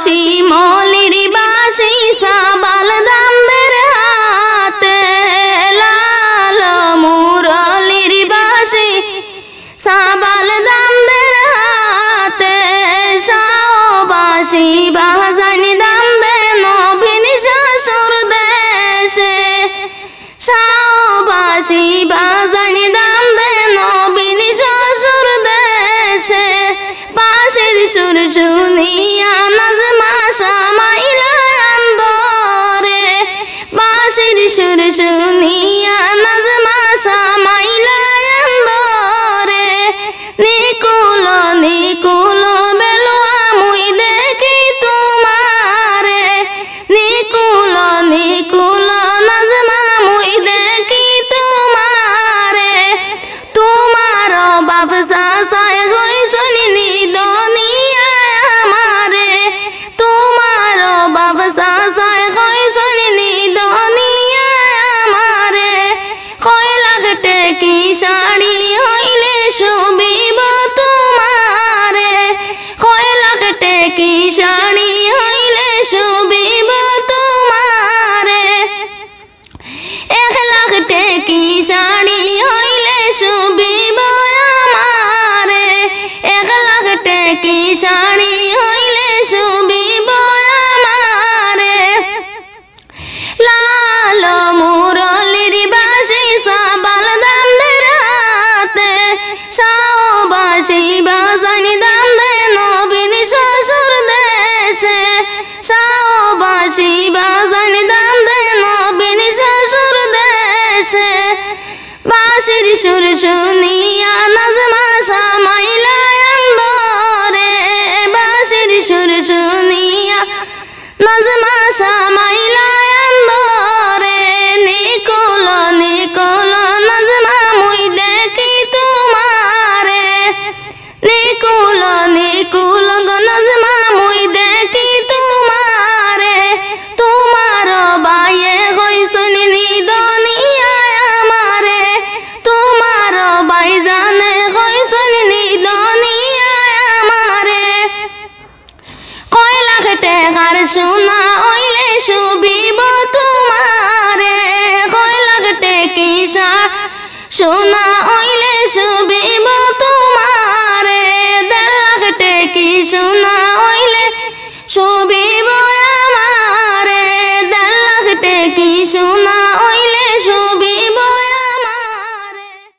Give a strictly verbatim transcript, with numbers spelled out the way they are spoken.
শিমলির বাঁশি সাবাল দামদের হাতে, লাল মুরলির বাঁশি সাবাল দামদের হাতে, শাহবাঁশি বাজাইন দামদে নবীন শ্বশুর দেশে। শাহবাঁশি বাজাইন দামদে নবীন শ্বশুর দেশে। বাঁশির সুর শুনিয়া নাজমা শামাইলা আন্দরে। বাঁশির সুর শুনিয়া নাজমা শামাইলা আন্দরে। নিকুলো নিকুলো বেলুয়া মুই দেখি তোমারে। নিকুলো নিকুলো নাজমা মুই দেখি তোমারে। তোমার বাপ চাচায় কইছইন নিদো নিয়া আমারে। তোমার বাপ চাচায় কইছইন নিদো নিয়া আমারে। কয় লাখ টেকি শাড়ি অইলে শুভিব তোমারে। কয় লাখ টেকি শাড়ি অইলে শুভিব তোমারে। এক লাখ টেকি শাড়ি অইলে শুভিব আমারে। এক লাখ টেকি শাড়ি অইলে শুভিব আমারে। লাল মুরলির বাঁশি সাবাল দামদের হাতে, শাহবাঁশি বাজাইন দামদে নবীন শ্বশুর দেশে। শাহবাঁশি বাজাইন দামদে নবীন শ্বশুর দেশে। বাঁশির সুর শুনিয়া নাজমা শামাইলা আন্দরে। বাঁশির সুর শুনিয়া নাজমা শামাইলা আন্দরে। নিকুলো নিকুলো নাজমা মুই দেখি তোমারে। নিকুলো নিকুলো